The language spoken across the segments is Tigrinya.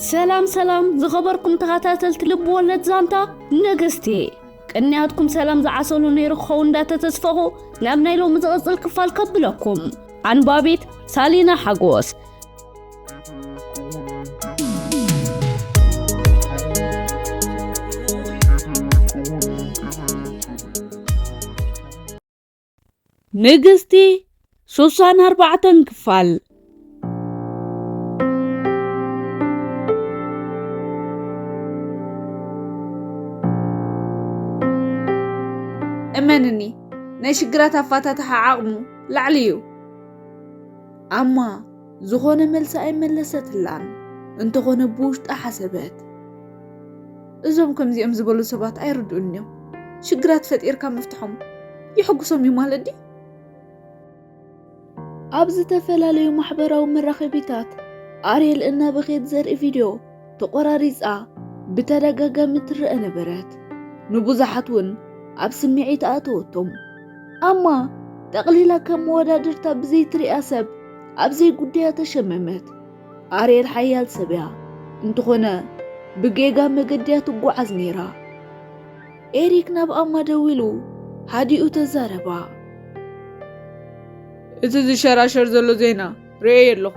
ሰላም ሰላም ዝኸበርኩም ተኸታተልቲ ልብ ወለድ ዛንታ ንግስቲ፣ ቅንያትኩም ሰላም ዝዓሰሉ ነይሩ ክኸውን እንዳተተስፈኹ ናብ ናይ ሎሚ ዝቕጽል ክፋል ከብለኩም። ኣንባቢት ሳሊና ሓጎስ። ንግስቲ ሱሳን ኣርባዕተን ክፋል። እመንኒ፣ ናይ ሽግራት ኣፋታትሓ ዓቕሙ ላዕሊ እዩ። ኣማ ዝኾነ መልሲ ኣይመለሰትላን። እንተኾነ ብውሽጣ ሓሰበት። እዞም ከምዚኦም ዝበሉ ሰባት ኣይርድኡን እዮም። ሽግራት ፈጢርካ ምፍትሖም የሕጉሶም እዩ ማለት ድዩ? ኣብ ዝተፈላለዩ ማሕበራዊ መራኸቢታት ኣርየል እናበኸየት ዘርኢ ቪድዮ ተቖራሪጻ ብተደጋጋሚ ትረአ ነበረት። ንብዙሓት እውን ኣብ ስምዒት ኣእተወቶም። ኣማ ጠቕሊላ ከም መወዳድርታ ብዘይትሪኣ ሰብ ኣብ ዘይጉዳያ ተሸመመት። ኣርየል ሓያል ሰብ እያ። እንተኾነ ብጌጋ መገዲ እያ ትጓዓዝ ነይራ። ኤሪክ ናብ ኣማ ደዊሉ ሃዲኡ ተዛረባ። እቲ ዝሸራሸር ዘሎ ዜና ርእየ ኣለኹ።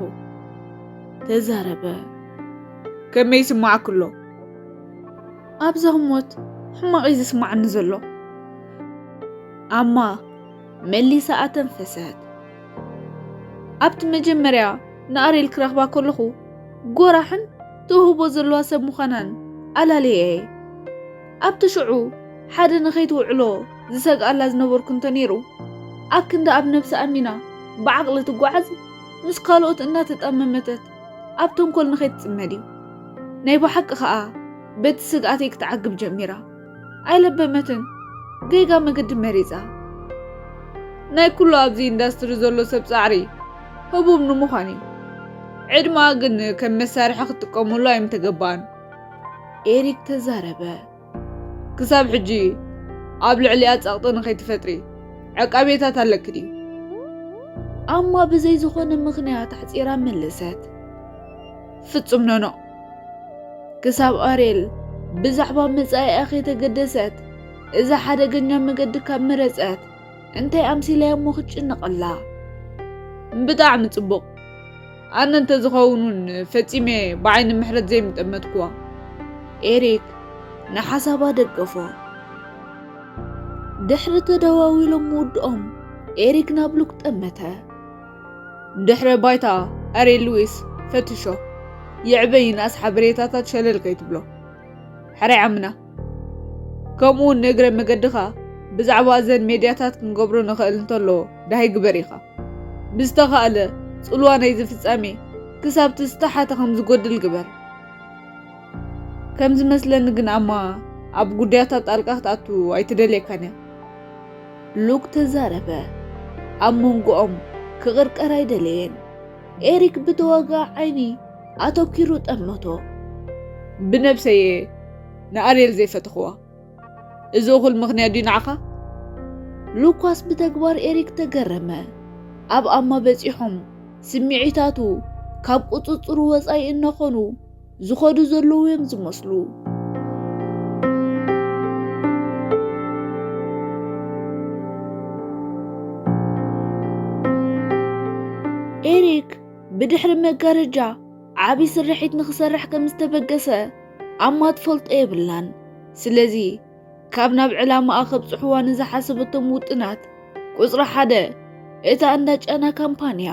ተዛረበ። ከመይ ይስማዓኪ ኣሎ? ኣብዛ ህሞት ሕማቕ እዩ ዝስማዓኒ ዘሎ። ኣማ መሊሳ ኣተንፈሰት። ኣብቲ መጀመርያ ንኣርየል ክረኽባ ከለኹ ጎራሕን ተውህቦ ዘለዋ ሰብ ምዃናን ኣላልየ እየ። ኣብቲ ሽዑ ሓደ ንኸይትውዕሎ ዝሰግኣላ ዝነበርኩ እንተነይሩ፣ ኣክንዲ ኣብ ነብሲ ኣሚና ብዓቕሊ ትጓዓዝ፣ ምስ ካልኦት እናተጣመመተት ኣብ ተንኮል ንኸይትጽመድ እዩ። ናይ ብሓቂ ኸኣ በቲ ስግኣተይ ክትዓግብ ጀሚራ። ኣይለበመትን፣ ጌጋ መገዲ መሪጻ። ናይ ኩሉ ኣብዚ ኢንዳስትሪ ዘሎ ሰብ ጻዕሪ ህቡብ ንምዃን እዩ። ዕድመኣ ግን ከም መሳርሒ ክትጥቀመሉ ኣይምተገባኣን። ኤሪክ ተዛረበ። ክሳብ ሕጂ ኣብ ልዕሊኣ ጸቕጢ ንኸይትፈጥሪ ዕቃቤታት ኣለኪ ድዩ? ኣማ ብዘይ ዝኾነ ምኽንያት ኣሕጺራ መለሰት። ፍጹም ኖኖ። ክሳብ ኣርየል ብዛዕባ መጻኢኣ ከይተገደሰት፣ እዛ ሓደገኛ መገዲ ካብ መረጸት፣ እንታይ ኣምሲላያ እሞ ክትጭነቕ ኣላ? ብጣዕሚ ጽቡቕ። ኣነ እንተዝኸውን እውን ፈጺመ ብዓይኒ ምሕረት ዘይምጠመትኩዋ። ኤሪክ ንሓሳባ ደገፎ። ድሕሪ ተደዋዊሎም ምውድኦም፣ ኤሪክ ናብ ሉክ ጠመተ። ድሕረ ባይታ ኣርየል ሉዊስ ፈትሾ። የዕበ ይንኣስ ሓበሬታታት ሸለል ከይትብሎ። ሕራይ ዓምና። ከምኡ እውን ንእግረ መገድኻ ብዛዕባ እዘን ሜድያታት ክንገብሮ ንኽእል እንተሎ ደሃይ ግበር ኢኻ። ብዝተኻእለ ጽልዋ ናይዚ ፍጻሜ ክሳብ እቲ ዝተሓተ ከም ዝጎድል ግበር። ከም ዝመስለኒ ግን ኣማ ኣብ ጉዳያታ ጣልቃ ክትኣቱ ኣይትደልየካን እያ። ሉክ ተዛረበ። ኣብ መንጎኦም ክቕርቀር ኣይደለየን። ኤሪክ ብተዋጋ ዓይኒ ኣተኪሩ ጠመቶ። ብነብሰየ ንኣርየል ዘይፈተኽዋ። እዚ እኹል ምኽንያት ድዩ ንዓኻ? ሉካስ ብተግባር ኤሪክ ተገረመ። ኣብ ኣማ በጺሖም ስምዒታቱ ካብ ቁጽጽሩ ወጻኢ እናኾኑ ዝኸዱ ዘለዉ እዮም ዝመስሉ። ኤሪክ ብድሕሪ መጋረጃ ዓቢ ስርሒት ንኽሰርሕ ከም ዝተበገሰ ኣማ ትፈልጦ የብላን። ስለዚ ካብ ናብ ዕላማኣ ከብጽሕዋ ንዝሓሰበቶም ውጥናት ቁጽሪ ሓደ እታ እንዳ ጨና ካምፓንያ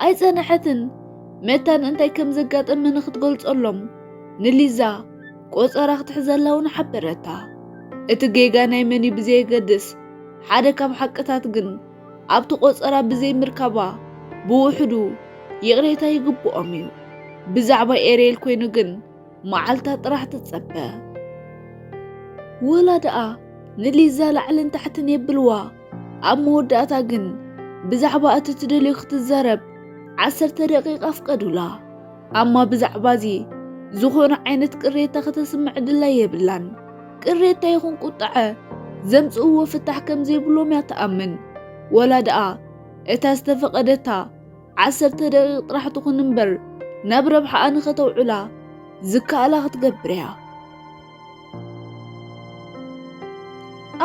ኣይጸንሐትን። መታን እንታይ ከም ዘጋጠመ ንኽትገልጸሎም ንሊዛ ቆጸራ ክትሕዘላ እውን ሓበረታ። እቲ ጌጋ ናይ መን እዩ ብዘየገድስ፣ ሓደ ካብ ሓቅታት ግን ኣብቲ ቆጸራ ብዘይምርካባ ብውሕዱ ይቕሬታ ይግብኦም እዩ። ብዛዕባ ኤርየል ኮይኑ ግን መዓልታ ጥራሕ ትጸበ። ወላ ደኣ ንሊዛ ላዕልን ታሕትን የብልዋ። ኣብ መወዳእታ ግን ብዛዕባ እቲ ትደልዮ ክትዛረብ ዓሰርተ ደቂቃ ኣፍቀዱላ። ኣማ ብዛዕባ እዚ ዝኾነ ዓይነት ቅሬታ ከተስምዕ ድላይ የብላን። ቅሬታ ይኹን ቁጥዐ ዘምጽእዎ ፍታሕ ከም ዘይብሎም እያ ትኣምን። ወላ ደኣ እታ ዝተፈቐደታ ዓሰርተ ደቂቕ ጥራሕ ትኹን እምበር ናብ ረብሓኣ ንኸተውዕላ ዝከኣላ ክትገብር እያ።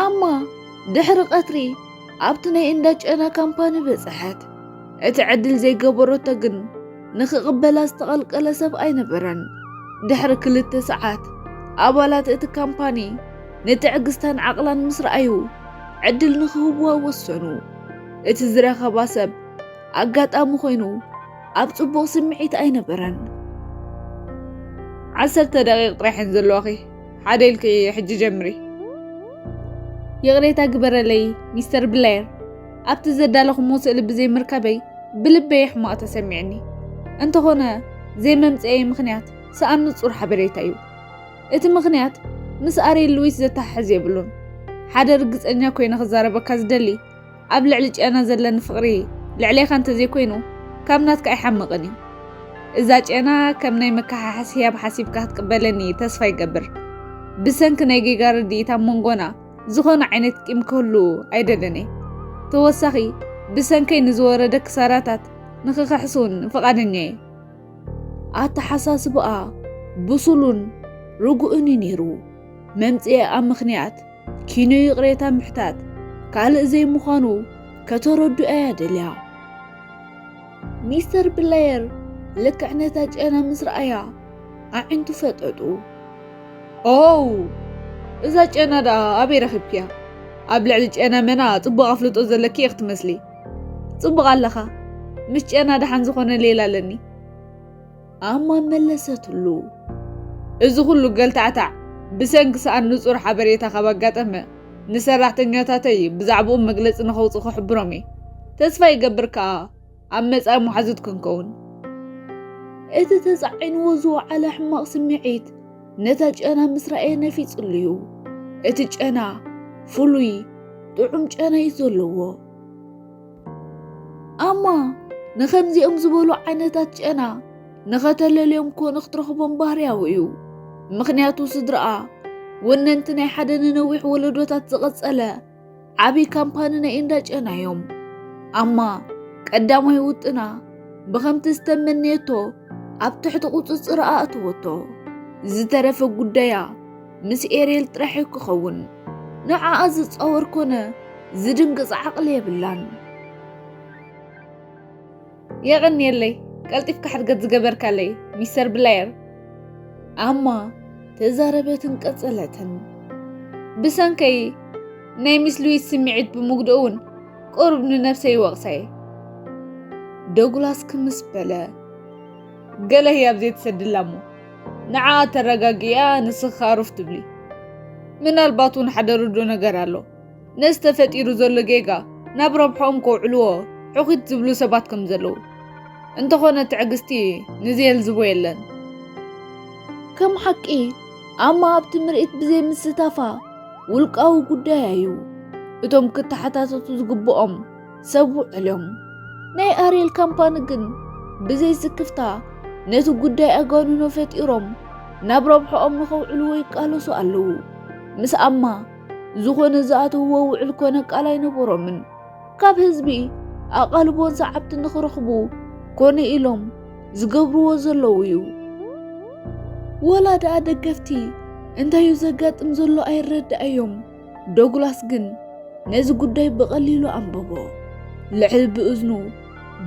ኣማ ድሕሪ ቀትሪ ኣብቲ ናይ እንዳ ጨና ካምፓኒ በጽሐት። እቲ ዕድል ዘይገበረቶ ግን ንኽቕበላ ዝተቐልቀለ ሰብ ኣይነበረን። ድሕሪ ክልተ ሰዓት ኣባላት እቲ ካምፓኒ ንትዕግስታን ዓቕላን ምስ ረኣዩ ዕድል ንኽህብዋ ወሰኑ። እቲ ዝረኸባ ሰብ ኣጋጣሚ ኮይኑ ኣብ ጽቡቕ ስምዒት ኣይነበረን። ዓሰርተ ደቂቕ ጥራሕ እየን ዘለዋኺ። ሓደ ኢልኪ ሕጂ ጀምሪ። ይቕሬታ ግበረለይ ሚስተር ብላየር፣ ኣብቲ ዘዳለኹሞ ስእሊ ብዘይምርካበይ ብልበይ ሕማቕ ተሰሚዕኒ። እንተኾነ ዘይመምጽኤይ ምኽንያት ሰኣን ንጹር ሓበሬታ እዩ። እቲ ምኽንያት ምስ ኣሬል ሉዊስ ዘተሓሕዝ የብሉን። ሓደ ርግጸኛ ኮይነ ክዛረበካ ዝደሊ ኣብ ልዕሊ ጨና ዘለኒ ፍቕሪ ልዕሌኻ እንተዘይኮይኑ ካብ ናትካ ኣይሓምቕን እዩ። እዛ ጨና ከም ናይ መከሓሓስ ህያብ ሓሲብካ ክትቅበለኒ ተስፋ ይገብር። ብሰንኪ ናይ ጌጋ ርድኢት ኣብ መንጎና ዝኾነ ዓይነት ቂም ክህሉ ኣይደልን እየ። ተወሳኺ ብሰንከይ ንዝወረደ ክሳራታት ንኽኽሕስ እውን ፍቓደኛ እየ። ኣተሓሳስባኣ ብሱሉን ርጉእን እዩ ነይሩ። መምጽኤኣ ምኽንያት ኪኖ ይቕሬታ ምሕታት ካልእ ዘይምዃኑ ከተረድኦ እያ ደልያ። ሚስተር ብላየር ልክዕ ነታ ጨና ምስ ረኣያ ኣዒንቱ ፈጠጡ። ኦው፣ እዛ ጨና ደኣ ኣበይ ረኺብክያ? ኣብ ልዕሊ ጨና መና ጽቡቕ ኣፍልጦ ዘለኪ ኢኺ ትመስሊ። ጽቡቕ ኣለኻ። ምስ ጨና ደሓን ዝኾነ ሌላ ኣለኒ። ኣማ መለሰትሉ። እዚ ኩሉ ገልታዕታዕ ብሰንኪ ሰኣን ንጹር ሓበሬታ ካብ ኣጋጠመ፣ ንሰራሕተኛታተይ ብዛዕባኡ መግለጺ ንኸውጽእ ክሕብሮም እየ። ተስፋ ይገብር ከኣ ኣብ መጻኢ መሓዙት ክንከውን። እቲ ተጻዒንዎ ዝወዓለ ሕማቕ ስምዒት ነታ ጨና ምስ ረኣየ ነፊጽሉ እዩ። እቲ ጨና ፍሉይ ጥዑም ጨና እዩ ዘለዎ። ኣማ ንኸምዚኦም ዝበሉ ዓይነታት ጨና ንኸተለልዮም ኮነ ክትረኽቦም ባህርያዊ እዩ። ምኽንያቱ ስድራኣ ወነንቲ ናይ ሓደ ንነዊሕ ወለዶታት ዝቐጸለ ዓቢ ካምፓኒ ናይ እንዳ ጨና እዮም። ኣማ ቀዳማይ ውጥና ብኸምቲ ዝተመነየቶ ኣብ ትሕቲ ቁጽጽር ኣእትወቶ። ዝተረፈ ጉዳያ ምስ ኤሬል ጥራሕ እዩ ክኸውን። ንዓኣ ዝጻወር ኮነ ዝድንግጽ ዓቕሊ የብላን። የቐንየለይ፣ ቀልጢፍካ ሕድገት ዝገበርካለይ ሚስተር ብላየር። ኣማ ተዛረበትን ቀጸለትን። ብሰንከይ ናይ ሚስ ሉዊስ ስምዒት ብምጉድኡ እውን ቁሩብ ንነብሰይ ይወቕሳ እየ። ዶግላስ ክምስ በለ። ገለ ህያብ ዘይትሰድላ እሞ ንዓኣ ተረጋግእያ፣ ንስኺ ከኣ ሩፍ ትብሊ። ምናልባት እውን ሓደ ርዱእ ነገር ኣሎ። ነዚ ተፈጢሩ ዘሎ ጌጋ ናብ ረብሕኦም ከውዕልዎ ሕኺት ዝብሉ ሰባት ከም ዘለዉ። እንተኾነ ትዕግስቲ ንዘየልዝቦ የለን። ከም ሓቂ ኣማ ኣብቲ ምርኢት ብዘይምስታፋ ውልቃዊ ጉዳያ እዩ። እቶም ክተሓታተቱ ዝግብኦም ሰብ ውዕል እዮም። ናይ ኣርየል ካምፓኒ ግን ብዘይ ስክፍታ ነቲ ጉዳይ ኣጋንኖ ፈጢሮም ናብ ረብሕኦም ንኸውዕልዎ ይቃለሱ ኣለዉ። ምስ ኣማ ዝኾነ ዝኣተውዎ ውዕል ኮነ ቃል ኣይነበሮምን። ካብ ህዝቢ ኣቓልቦን ሰዓብቲ ንኽረኽቡ ኮነ ኢሎም ዝገብርዎ ዘለዉ እዩ። ወላ ደኣ ደገፍቲ እንታይ እዩ ዘጋጥም ዘሎ ኣይረዳእዮም። ዶግላስ ግን ነዚ ጉዳይ ብቐሊሉ ኣንበቦ። ልዕል ብእዝኑ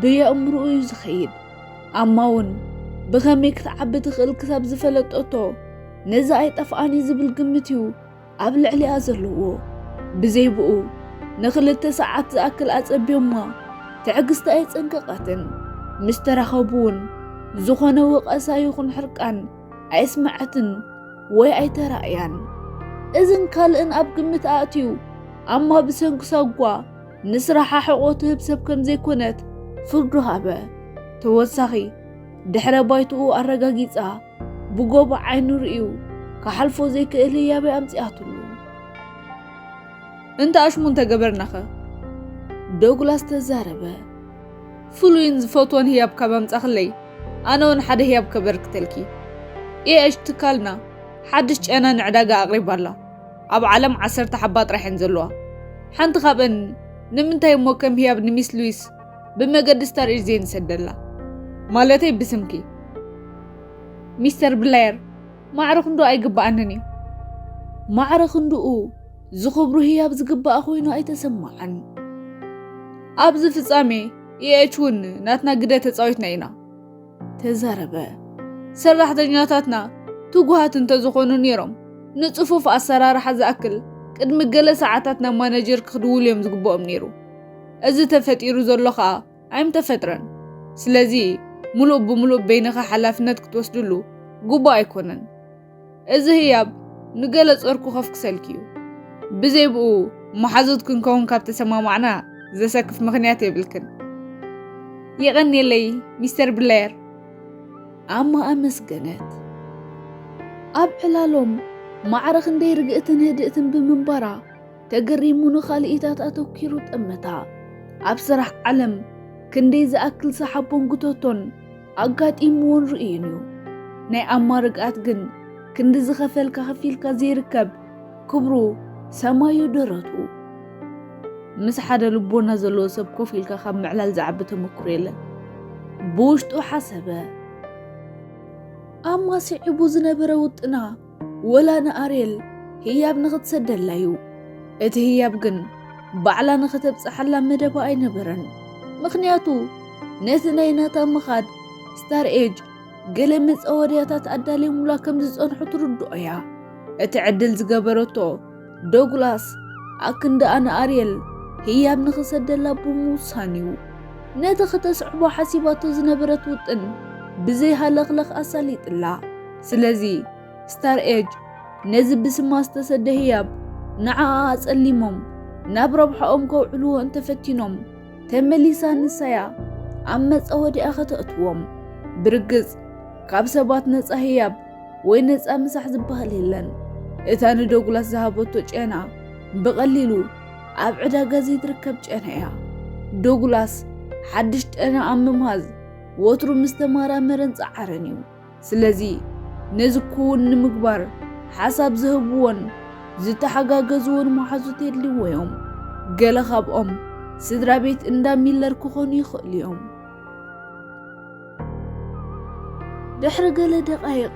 ብየእምርኡ እዩ ዝኸይድ። ኣማ እውን ብኸመይ ክትዓቢ ትኽእል ክሳብ ዝፈለጠቶ ነዚ ኣይጠፍኣን እዩ ዝብል ግምት እዩ ኣብ ልዕሊኣ ዘለዎ። ብዘይ ብኡ ንኽልተ ሰዓት ዝኣክል ኣጸብዮማ። ትዕግስቲ ኣይጸንቀቐትን። ምስ ተራኸቡ እውን ዝኾነ ወቐሳ ይኹን ሕርቃን ኣየስመዐትን ወይ ኣይተራእያን። እዝን ካልእን ኣብ ግምት ኣእትዩ ኣማ ብሰንኪ ሳጓ ንስራሓ ሕቖ ትህብ ሰብ ከም ዘይኮነት ፍርዱ ሃበ። ተወሳኺ ድሕረ ባይትኡ ኣረጋጊጻ ብጎቦ ዓይኑ ርእዩ ክሓልፎ ዘይክእል ህያበ ኣምጺኣትሉ። እንተ ኣሽሙ እንተገበርናኸ? ዶግላስ ተዛረበ። ፍሉይን ዝፈትዎን ህያብ ካብ ኣምጻኽለይ ኣነ እውን ሓደ ህያብ ከበርክተልኪ። ኤኤች ትካልና ሓድሽ ጨና ንዕዳጋ ኣቕሪባ ኣላ። ኣብ ዓለም ዓሰርተ ሓባ ጥራሕ እየን ዘለዋ። ሓንቲ ካብአን ንምንታይ እሞ ከም ህያብ ንሚስ ሉዊስ ብመገዲ ስታር ኤጅ ዘይንሰደላ? ማለተይ ብስምኪ። ሚስተር ብላየር፣ ማዕረ ክንድኡ ኣይግብኣንን እዩ። ማዕረ ክንድኡ ዝኽብሩ ህያብ ዝግባኣ ኮይኑ ኣይተሰማዓን። ኣብዚ ፍጻሜ ኢኤች እውን ናትና ግደ ተጻዊትና ኢና፣ ተዛረበ። ሰራሕተኛታትና ትጉሃት እንተዝኾኑ ነይሮም፣ ንጽፉፍ ኣሰራርሓ ዝኣክል ቅድሚ ገለ ሰዓታት ናብ ማናጀር ክድውሉ እዮም ዝግብኦም ነይሩ። እዚ ተፈጢሩ ዘሎ ኸኣ ኣይምተፈጥረን። ስለዚ ምሉእ ብምሉእ በይንኻ ሓላፍነት ክትወስድሉ ግቡእ ኣይኮነን። እዚ ህያብ ንገለ ጾር ክኸፍክሰልኪ እዩ። ብዘይ ብኡ መሓዙት ክንከውን ካብ ተሰማማዕና ዘሰክፍ ምኽንያት የብልክን። የቐንየለይ ሚስተር ብላየር። ኣማ ኣመስገነት። ኣብ ዕላሎም ማዕረ ክንደይ ርግእትን ህድእትን ብምንባራ ተገሪሙ ንኻልኢታት ኣተኲሩ ጠመታ። ኣብ ስራሕ ዓለም ክንደይ ዝኣክል ሰሓቦን ጉተቶን ኣጋጢምዎን ርእዩን እዩ። ናይ ኣማ ርግኣት ግን ክንዲ ዝኸፈልካ ከፊልካ ዘይርከብ ክብሩ ሰማዩ ደረቱ። ምስ ሓደ ልቦና ዘለዎ ሰብ ኮፍ ኢልካ ካብ ምዕላል ዝዓቢ ተመክሮ የለን። ብውሽጡ ሓሰበ። ኣማ ስዒቡ ዝነበረ ውጥና ወላ ንኣርየል ህያብ ንኽትሰደላ እዩ። እቲ ህያብ ግን ባዕላ ንኽተብጽሓላ መደባ ኣይነበረን። ምኽንያቱ ነቲ ናይ ናታ ምኻድ ስታር ኤጅ ገለ መጻወድያታት ኣዳልዮምላ ከም ዝጸንሑ ትርድኦ እያ። እቲ ዕድል ዝገበረቶ ዶግላስ ኣክንዳኣ ንኣርየል ህያብ ንኽሰደላ ብምውሳን እዩ። ነቲ ከተስዕቦ ሓሲባቶ ዝነበረት ውጥን ብዘይ ሃለኽለኽ ኣሳሊጥላ። ስለዚ ስታር ኤጅ ነዚ ብስማ ዝተሰደ ህያብ ንዓኣ ኣጸሊሞም ናብ ረብሓኦም ከውዕልዎ እንተፈቲኖም ተመሊሳ ንሳያ ኣብ መጻወድያ ከተእትዎም። ብርግጽ ካብ ሰባት ነጻ ህያብ ወይ ነጻ ምሳሕ ዝበሃል የለን። እታ ንዶግላስ ዝሃበቶ ጨና ብቐሊሉ ኣብ ዕዳጋ ዘይትርከብ ጨና እያ። ዶግላስ ሓድሽ ጨና ኣብ ምምሃዝ ወትሩ ምስ ተመራመረን ጸዓረን እዩ። ስለዚ ነዚ ክውን ንምግባር ሓሳብ ዝህብዎን ዝተሓጋገዝዎን መሓዙት የድልይዎ እዮም። ገለ ካብኦም ስድራ ቤት እንዳ ሚለር ክኾኑ ይኽእሉ እዮም። ድሕሪ ገለ ደቓይቕ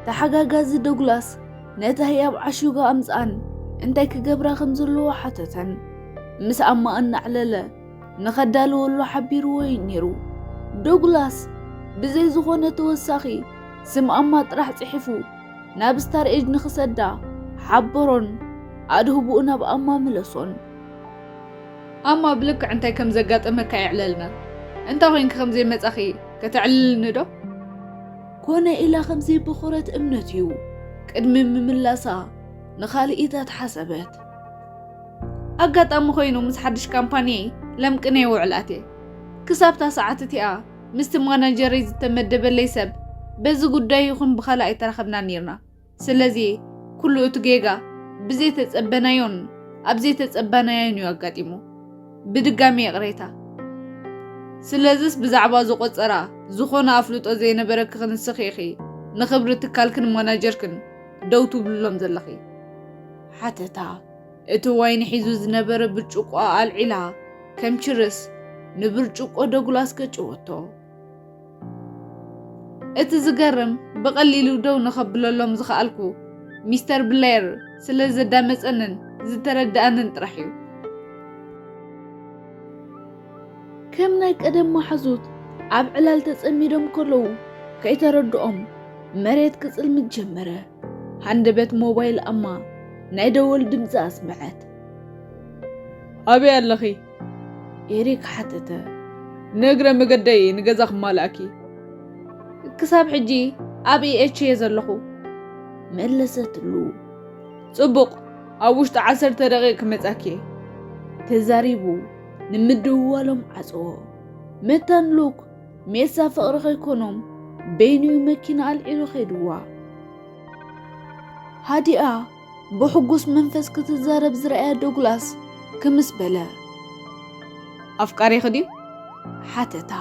ተሓጋጋዚ ዶግላስ ነታ ህያብ ዓሹጋ ኣምጽኣን እንታይ ክገብራ ከም ዘለዎ ሓተተን። ምስ ኣማ እናዕለለ ንኸዳልወሉ ሓቢርዎ እዩ ነይሩ። ዶግላስ ብዘይ ዝኾነ ተወሳኺ ስም ኣማ ጥራሕ ጽሒፉ ናብ ስታር ኤጅ ንኽሰዳ ሓበሮን ኣድህቦኡ ናብ ኣማ ምለሶን። ኣማ ብልክዕ እንታይ ከም ዘጋጠመካ የዕለልና። እንታይ ኮይንኪ ከም ዘይመጻኺ ከተዕልልኒ ዶ? ኮነ ኢላ ከም ዘይበኾረት እምነት እዩ ቅድሚ ምምላሳ ንኻልኢታት ሓሰበት። ኣጋጣሚ ኮይኑ ምስ ሓድሽ ካምፓኒ ለምቅነ ይውዕል ኣትየ። ክሳብታ ሰዓት እቲኣ ምስቲ ማናጀረይ ዝተመደበለይ ሰብ በዚ ጉዳይ ይኹን ብኻልእ ኣይተራኸብናን ነይርና። ስለዚ ኩሉ እቲ ጌጋ ብዘይተጸበናዮን ኣብ ዘይተጸባናዮን እዩ ኣጋጢሙ። ብድጋሚ ይቕሬታ። ስለዚስ ብዛዕባ እዚ ቆጸራ ዝኾነ ኣፍልጦ ዘይነበረኪ ክንስኺ ኢኺ ንኽብሪ ትካልክን ማናጀርክን ደው ትብልሎም ዘለኺ? ሓተታ። እቲ ዋይን ሒዙ ዝነበረ ብርጭቆ ኣልዒላ ከም ችርስ ንብርጭቆ ዶግላስ ገጨወቶ። እቲ ዝገርም ብቐሊሉ ደው ንኸብለሎም ዝኸኣልኩ ሚስተር ብሌር ስለ ዘዳመጸንን ዝተረድኣንን ጥራሕ እዩ። ከም ናይ ቀደም መሓዙት ኣብ ዕላል ተጸሚዶም ከለዉ ከይተረድኦም መሬት ክጽልምት ጀመረ። ሃንደበት ሞባይል ኣማ ናይ ደወል ድምጺ ኣስምዐት። ኣበይ ኣለኺ? ኤሪክ ሓተተ። ንእግረ መገደይ ንገዛ ክማልኣኪ። ክሳብ ሕጂ ኣብ ኢኤች እየ ዘለኹ። መለሰትሉ። ጽቡቕ፣ ኣብ ውሽጢ ዓሰርተ ደቂቕ ክመጻኪ እየ። ተዛሪቡ ንምድውዋሎም ዓጸዎ። መታን ሉክ ሜሳ ፍቕሪ ከይኮኖም በይኑ እዩ መኪና ኣልዒሉ ከይድዋ። ሃዲኣ ብሕጉስ መንፈስ ክትዛረብ ዝረኣያ ዶግላስ ክምስ በለ። ኣፍቃሪኺ ድዩ? ሓተታ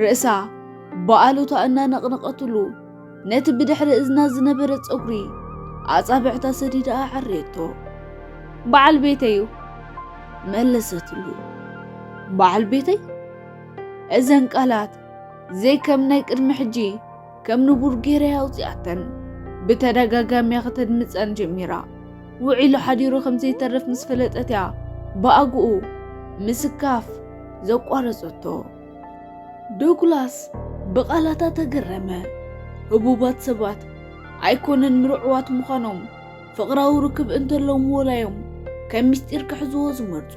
ርእሳ ብኣሉታ እናነቕነቐትሉ ነቲ ብድሕሪ እዝና ዝነበረ ጸጉሪ ኣጻብዕታ ሰዲዳ ኣዐርየቶ። በዓል ቤተይ እዩ መለሰትሉ። በዓል ቤተይ? እዘን ቃላት ዘይከም ናይ ቅድሚ ሕጂ ከም ንቡር ገይራ እያ ኣውጺኣተን። ብተደጋጋሚ እያ ከተድምጸን ጀሚራ። ውዒሉ ሓዲሩ ከም ዘይተርፍ ምስ ፈለጠት እያ ብኣግኡ ምስካፍ ዘቋረጸቶ። ዶግላስ ብቓላታ ተገረመ። ህቡባት ሰባት ኣይኮነን ምርዑዋት ምዃኖም፣ ፍቕራዊ ርክብ እንተለዎም ወላ እዮም ከም ምስጢር ክሕዝዎ ዝመርጹ።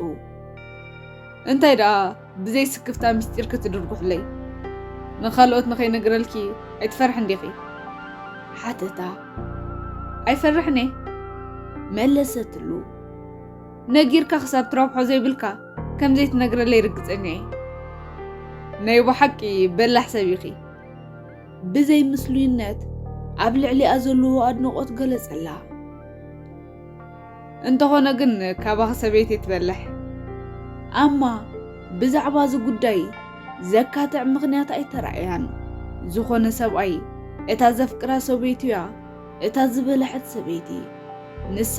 እንታይ ደኣ ብዘይ ስክፍታ ምስጢር ክትድርጉሕለይ? ንኻልኦት ንኸይነግረልኪ ኣይትፈርሕን ዲኺ? ሓተታ። ኣይፈርሕን እየ፣ መለሰትሉ። ነጊርካ ክሳብ ትረብሖ ዘይብልካ ከም ዘይትነግረለይ ርግጸኛ እየ። ናይ ብሓቂ በላሕ ሰብ ኢኺ። ብዘይ ምስሉይነት ኣብ ልዕሊኣ ዘለዎ ኣድናቖት ገለጸላ። እንተኾነ ግን ካባኺ ሰበይቲ ትበልሕ። ኣማ ብዛዕባ እዚ ጉዳይ ዘካትዕ ምኽንያት ኣይተራእያን። ዝኾነ ሰብኣይ እታ ዘፍቅራ ሰበይቱ እያ እታ ዝበለሐት ሰበይቲ። ንሳ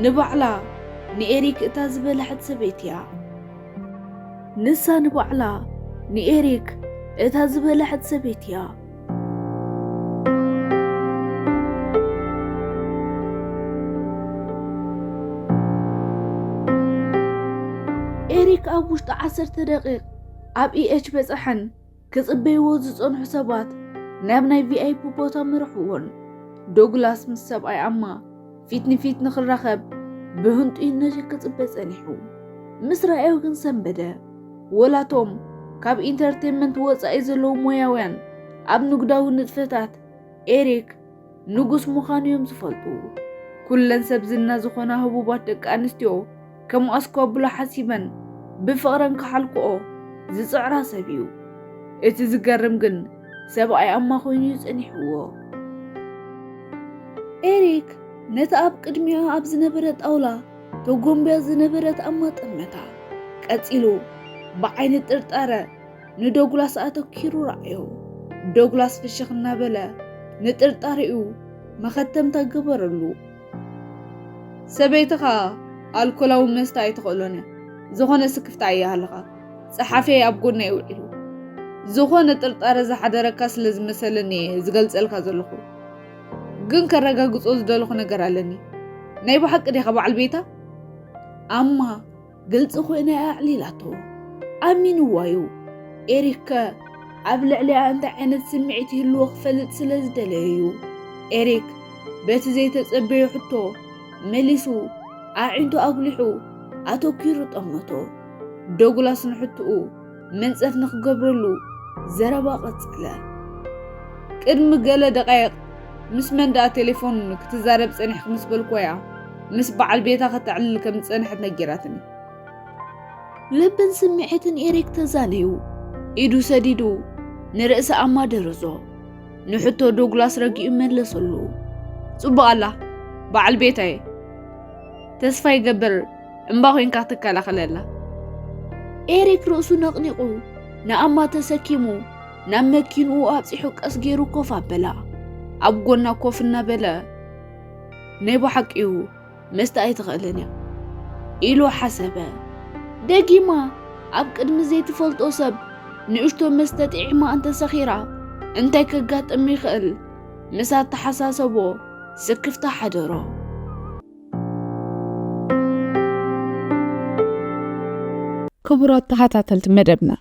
ንባዕላ ንኤሪክ እታ ዝበለሐት ሰበይቲ እያ። ንሳ ንባዕላ ንኤሪክ እታ ዝበለሐት ሰበይቲ እያ። ኤሪክ ኣብ ውሽጢ ዓሰርተ ደቂቕ ኣብ ኢኤች በጻሐን። ክጽበይዎ ዝጸንሑ ሰባት ናብ ናይ ቪኣይፒ ቦታ መርሕዎን። ዶግላስ ምስ ሰብኣይ ኣማ ፊት ንፊት ንኽራኸብ ብህንጡይነት ክጽበ ጸኒሑ። ምስ ረኣዮ ግን ሰንበደ። ወላቶም ካብ ኢንተርቴንመንት ወጻኢ ዘለዉ ሞያውያን ኣብ ንግዳዊ ንጥፈታት ኤሪክ ንጉስ ምዃኑ እዮም ዝፈልጡ። ኩለን ሰብ ዝና ዝኾና ህቡባት ደቂ ኣንስትዮ ከም ኣስኳቡላ ሓሲበን ብፍቕረን ክሓልክኦ ዝጽዕራ ሰብ እዩ። እቲ ዝገርም ግን ሰብኣይ ኣማ ኮይኑ እዩ ጸኒሕዎ። ኤሪክ ነቲ ኣብ ቅድሚኣ ኣብ ዝነበረ ጣውላ ተጎንብያ ዝነበረት ኣማ ጠመታ። ቀጺሉ ብዓይኒ ጥርጣረ ንዶግላስ ኣተኪሩ ረኣዮ። ዶግላስ ፍሽኽ እናበለ ንጥርጣሬኡ መኸተምታ ገበረሉ። ሰበይትኻ ኣልኮላዊ መስተ ኣይትኽእሎን እያ። ዝኾነ ስክፍታ ኣይሃልኻ። ጸሓፊየይ ኣብ ጎነይ ውዒሉ። ዝኾነ ጥርጣረ ዝሓደረካ ስለ ዝመሰለኒ እየ ዝገልጸልካ ዘለኹ። ግን ከረጋግጾ ዝደለኹ ነገር ኣለኒ። ናይ ብሓቂ ዲኻ በዓል ቤታ? ኣማ ግልጺ ኮይና እያ ኣዕሊላቶ። ኣሚንዋ እዩ። ኤሪክ ከ ኣብ ልዕሊኣ እንታይ ዓይነት ስምዒት ይህልዎ ክፈልጥ ስለ ዝደለየ እዩ። ኤሪክ በቲ ዘይተጸበዮ ሕቶ መሊሱ ኣዒንቱ ኣጉሊሑ ኣተኲሩ ጠመቶ። ዶግላስ ንሕትኡ መንጸፍ ንኽገብረሉ ዘረባ ቀጸለ። ቅድሚ ገለ ደቃይቕ ምስ መን ደኣ ቴሌፎን ክትዛረብ ጸኒሕኪ ምስ በልክወያ ምስ በዓል ቤታ ከተዕልል ከም ዝጸንሐት ነጊራትኒ። ልብን ስምዒትን ኤሪክ ተዛነዩ። ኢዱ ሰዲዱ ንርእሲ ኣማ ደረዞ። ንሕቶ ዶግላስ ረጊኡ መለሰሉ። ጽቡቕ ኣላ በዓል ቤታየ። ተስፋ ይገብር እምባ ኮይንካ ክትከላኸለላ። ኤሪክ ርእሱ ነቕኒቑ ንኣማ ተሰኪሙ ናብ መኪንኡ ኣብጺሑ ቀስ ገይሩ ኮፍ ኣበላ። ኣብ ጎና ኮፍ እናበለ ናይ ብሓቂኡ መስተ ኣይትኽእልን እያ ኢሉ ሓሰበ። ደጊማ ኣብ ቅድሚ ዘይትፈልጦ ሰብ ንእሽቶ መስተ ጥዒማ እንተሰኺራ እንታይ ከጋጥም ይኽእል ምስ ኣተሓሳሰቦ ስክፍታ ሓደሮ። ክቡራት ተኸታተልቲ መደብና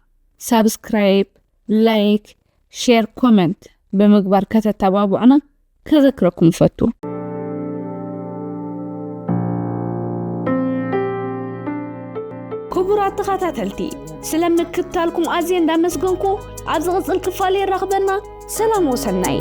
ሳብስክራይብ፣ ላይክ፣ ሼር፣ ኮመንት ብምግባር ከተተባብዑና ከዘክረኩም እፈቱ። ክቡራት ተኸታተልቲ ስለ ምክትታልኩም ኣዝየ እንዳመስገንኩ ኣብ ዝቕጽል ክፋል የራኽበና። ሰላም ወሰናይ።